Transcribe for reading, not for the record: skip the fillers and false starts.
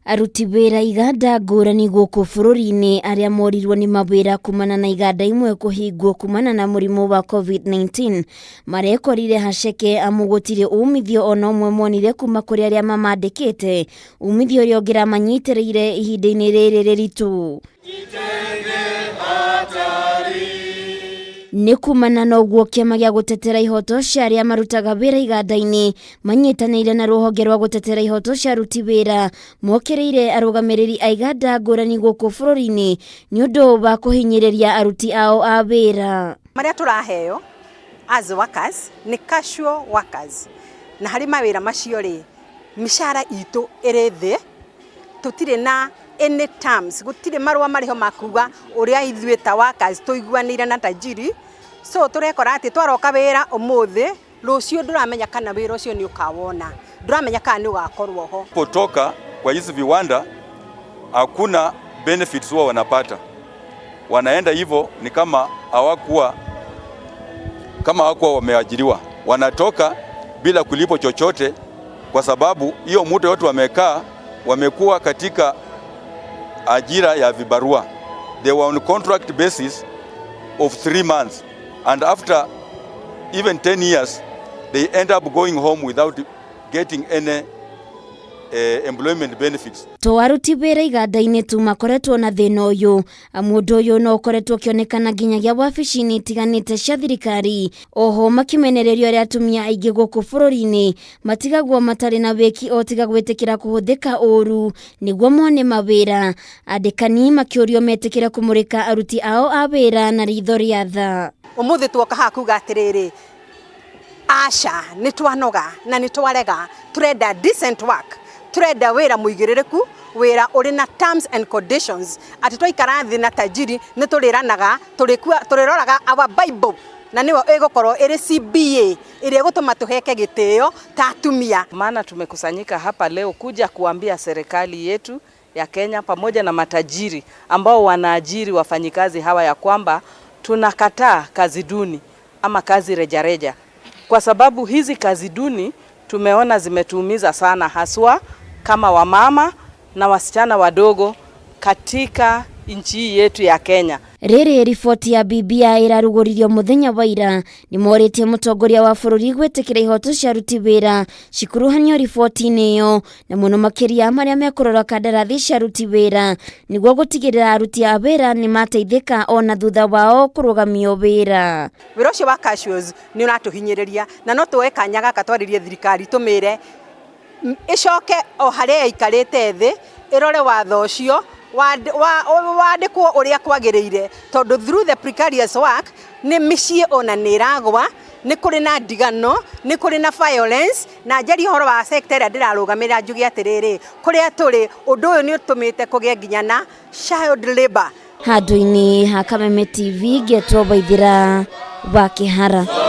Aruti wĩra iganda ngũrani gũkũ bũrũri-inĩ arĩa morirwo nĩ mawĩra kumana na iganda imwe kũhingwo kumana na mũrimũ wa COVID-19 marekorire haceke amu gũtirĩ umithio ona ũmwe monire kuma kũrĩ arĩa mamandĩkĩte, umithio ũrĩa ũngĩramanyitĩrĩire ihinda-inĩ rĩrĩ rĩritũ. Nĩ kumana na ũguo kĩama gĩa gũtetera ihoto cia arĩa marutaga wĩra iganda-inĩ manyitanĩire na rũhonge rwa gũtetera ihoto cia aruti wĩra mokĩrĩire arũgamĩrĩri a iganda ngũrani gũkũ bũrũri-inĩ nĩ ũndũ wa kũhinyĩrĩria aruti ao a wĩra. Marĩa tũraheo as workers nĩ casual workers na harĩ mawĩra macio rĩ, mĩcara itũ ĩrĩ thĩ, tũtirĩ na any terms, gũtirĩ marũa marĩ ho ma kuga ũrĩa ithuĩ ta workers tũiguanĩire na tajiri, so tũrekora atĩ twaroka wĩra ũmũthĩ, rũciũ ndũramenya kana wĩra ũcio nĩ ũkawona, ndũramenya kana nĩ ũgakorwo ho. Potoka kwa hizi viwanda hakuna benefits huwa wanapata, wanaenda hivyo ni kama hawakuwa kama hawakuwa wameajiriwa, wanatoka bila kulipwa chochote, kwa sababu hiyo muda yote wamekaa wamekuwa katika ajira ya vibarua. They were on contract basis of 3 months, and after even 10 years they end up going home without getting any employment benefits. To aruti wĩra iganda-inĩ tu makoretwo na thĩna ũyũ, amu ũndũ ũyũ no ũkoretwo ũkĩonekana nginyagia wabici-inĩ itiganĩte cia thirikari. Oho makĩmenererio arĩa atumia aingĩ gũkũ bũrũri-inĩ matigagwo matarĩ na wĩki o tiga gwĩtĩkĩra kũhũthĩka ũru nĩguo mone mawĩra. Andĩkani makĩũrio metĩkĩre kũmũrĩka aruti ao a wĩra na ritho rĩa tha. Ũmũthĩ tuoka haha kuga atĩrĩrĩ, aca, nĩ twanoga na nĩ twarega. Turenda decent work, turenda wĩra mũigĩrĩrĩku, wĩra ũrĩ na terms and conditions, atĩ twaikara thĩ na tajiri nĩ tũrĩranaga, tũrĩroraga our Bible na nĩyo ĩgũkorwo ĩrĩ CBA ĩrĩa ĩgũtũma tũheke gĩtĩo ta atumia. Maana tumekusanyika hapa leo kuja kuambia serikali yetu ya Kenya pamoja na matajiri ambao wanaajiri wafanyikazi hawa ya kwamba tunakataa kazi duni ama kazi rejareja, kwa sababu hizi kazi duni tumeona zimetuumiza sana, haswa kama wamama na wasichana wadogo katika nchi hii yetu ya Kenya. Rĩrĩ riboti ya BBI ĩrarugũririo mũthenya wa ira, nĩ morĩtie mũtongoria wa bũrũri gwĩtĩkĩra ihoto cia aruti wĩra cikuruhanio riboti-inĩ ĩyo, na mũno makĩria marĩa mekũrora kandarathi cia aruti wĩra nĩguo gũtigĩrĩra aruti a wĩra nĩ mateithĩka ona thutha wao kũrũgamio wĩra. Wĩra ũcio wa casuals nĩ ũratũhinyĩrĩria, na no tuoe kanya gaka twarĩrie thirikari, tũmĩre ĩcoke o harĩa ĩikarĩte thĩ, ĩrore watho ũcio wandĩkwo ũrĩa kwagĩrĩire, tondũ through the precarious work nĩ mĩciĩ ona nĩ ĩragwa, nĩ kũrĩ na ndigano, nĩ kũrĩ na violence. Na njarie ũhoro wa sector ĩrĩa ndĩrarũgamĩrĩra, njuge atĩrĩrĩ, kũrĩa tũrĩ ũndũ ũyũ nĩ ũtũmĩte kũgĩe nginya na child labour. Handũ-inĩ ha Kameme TV, ngetwo Waithĩra wa Kĩhara.